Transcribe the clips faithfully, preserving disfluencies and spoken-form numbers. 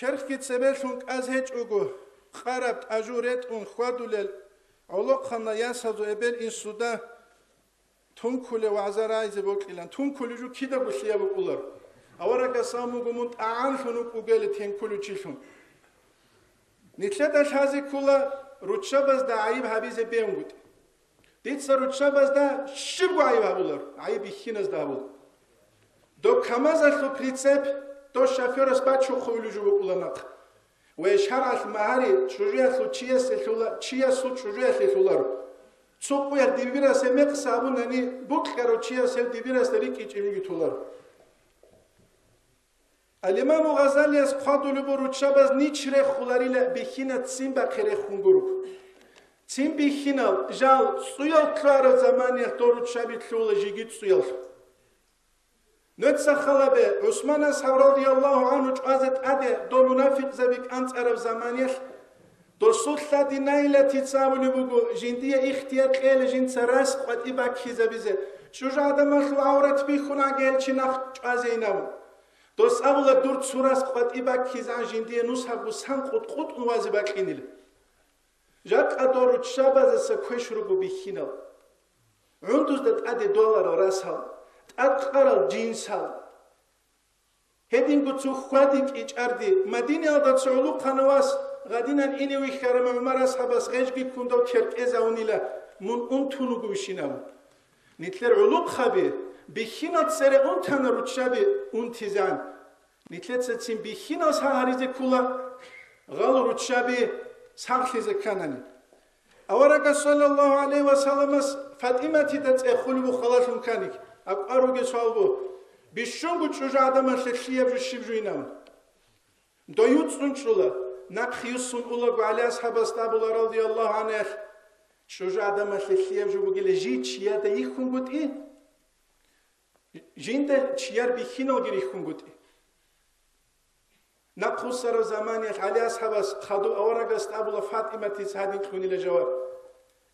Черхги цебелъун кӀаз гьечӀого, къараб тӀажу ретӀун хьвадулел гӀолохъанал ясазул эбел-инсуда тункулев вагӀза рагӀизе бокьилан. Тункулев жо кидаго лъияб букӀулар. Аварагас абун буго мун тӀагӀанлъун вукӀугели тенкулев чилъун. Нилъеда лъазе ккола руччабазда гӀайиб гьабизе бегьунгутӀи. Дица руччабазда щибго гӀайиб гьабулар, гӀайиб бихьиназда гьабула. Доб камазалъул прицеп дов шофёрас бачухъулев жо букӀула нахъ. Ва шаргӀалъ магьари чӀужуялъул чиясе лъула, чиясул чӀужуялъе лъуларо. Цо къуялъ дибирас гьеб мекъса абунани, букьарав чияс гьев дибирасда рикӀкӀичӀебиги толаро. Ал-Имаму Гъазалияс хъвадулеб буго, руччабаз нич рехуларила бихьиназ ццин бахъе рехун гуро. Ццин бихьинал жал цӀуял ккараб заманиялъ дол руччаби лъугьула жеги цӀуялъ. Нуца халабе, ГӀусман асхӀаб радияллагьу гӀанхӀу чӀвазе тӀаде дол мунафикъзаби кӀанцӀараб заманиялъ, досул лъади Наилатица абулеб буго, жиндие ихтияр кьела жинца рас къватӀи баккизабизе, чӀужугӀадамалъул гӀаврат бихьун гьагел чи нахъ чӀвазейин абун. Дос абула, дур цо рас къватӀи баккизегӀан жиндие нусабго сан къутӀ-къутӀун вазе бакьинила. Жакъа дол руччабазаса квеш руго бихьинал. ГӀундузда тӀаде доларал расал, тӀадкъарал жинсал. Гьединго цо хьвадин кӀичӀарди, Мадинаялда цо гӀулухъанав вас гъадинан ине вихьарав ГӀумар асхӀабас гъежги ккун дов теркӀезавунила, мун унтун вугевищинав. Нилъер гӀулухъаби бихьинал цере унтана руччаби унтизегӀан. Нилъеца ццин бихьинал сагьаризе ккола, гъал руччаби сагълъизе кканани. Аварагас, саллаллагьу гӀалайгьи ва салламас, ФатӀиматида цӀехулеб халалъун ккани, акӀвар ругел суал буго, бищунго чӀужугӀадамалъе лъияб жо щиб жуйинав? Дой юцӀцӀун чӀула, нахъ юссун улаго ГӀали асхӀабасда абула, радияллагьу гӀанхӀу, чӀужугӀадамалъе лъияб жо бугила жий чияда йихьунгутӀи, жинда чияр бихьиналги рихьунгутӀи. Нахъ вуссарав заманиялъ ГӀали асхӀабас хадув аварагасда абула, ФатӀиматица гьадин кьунила жаваб.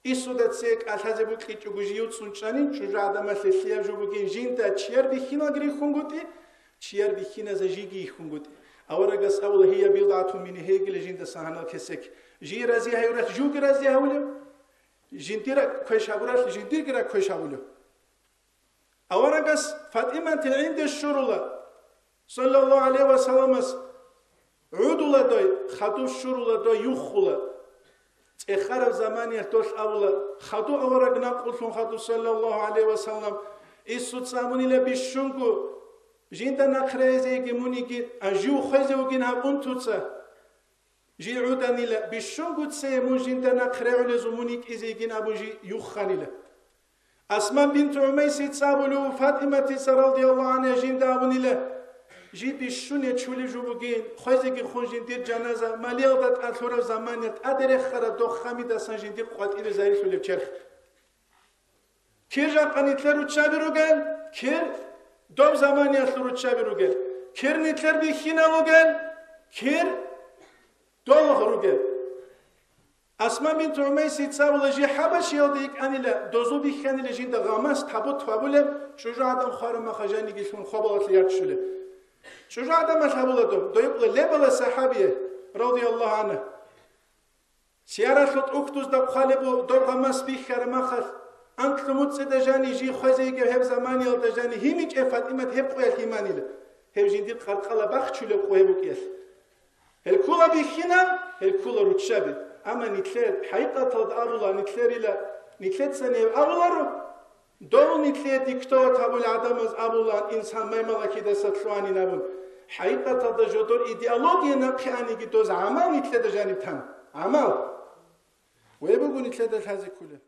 Исуда цее кӀалъазе букьичӀого жий юцӀцӀун чӀанин, чӀужугӀадамалъе лъияб жо бугин жинда чияр бихьиналги рихьунгутӀи, чияр бихьиназда жийги йихьунгутӀи. Аварагас абула, гьия бидгӀатун минни, гьейгила жиндасан гьанал кесек. Жий рази гьавуралъ жуги рази гьавулев, жиндир квеш гьабуралъ жиндирги квеш гьабулев. Аварагас ФатӀиматил гӀинде щурула, саллаллагьу гӀалайгьи ва салламас гӀодула дой, хадуб щурула дой, юххула. ЦӀехараб заманиялъ долъ абула, хадув авараг накъулъун хадув, саллаллагьу гӀалайгьи ва саллам, Исуца абунила бищунго, жинда нахъ рейзе йигин мун йигин, а жив хвезе вугин гьаб унтуца. Жий гӀуданила, бищунго цее мун жинда нахъ регӀулезул мун йикӀизе йигин абун жий юхханила. Асма бинт ГӀумайсица абулев, ФатӀиматица радияллагьу гӀанхӀа жинда абунила, жий бищун ячулеб жо бугин, хвезеги хун жиндир жаназа, малиялда тӀад лъураб заманиялъ тӀаде рехараб дох хамидасан жиндир къватӀибе зарилъулеб черх. Кир жакъа нилъер руччаби ругел, кир доб заманиялъул руччаби ругел, кир нилъер бихьинал ругел, кир дол ругел. Асма бинт ГӀумайсица абула, жий ХӀабашиялда йикӀанила, дозу бихьанила жинда гъамас табут вабулеб, чӀужугӀадан хвараб маха жаниги лъун хвабалалъе яччулеб. ЧӀужугӀадамалъ абула доб, дойкъла лебала сахӀабие, радияллагьу гӀанхӀу. Сияралъул тӀухьдузда хъвалеб буго, доб гъамас бихьараб махалъ, анкьлъу муцӀида жани жий хвезе йигеб гьеб заманиялда жани гьимичӀеб ФатӀимат гьеб къуялъ гьиманила, гьев жиндир къаркъала бахчулеб къо гьеб букӀиялъ. Гьел ккула бихьинал, гьел ккула руччаби. Амма нилъер, хӀакъикъаталда абула, нилъерила, нилъецани гьеб абуларо, дов нилъее диктовать гьабулел гӀадамаз абула, инсан маймалакидаса лъугьанин абун. ХӀакъикъаталда жодор идеология нахъе аниги доз гӀамал нилъеда жаниб тан. ГӀамал. Гьеб буго нилъеда лъазе кколеб.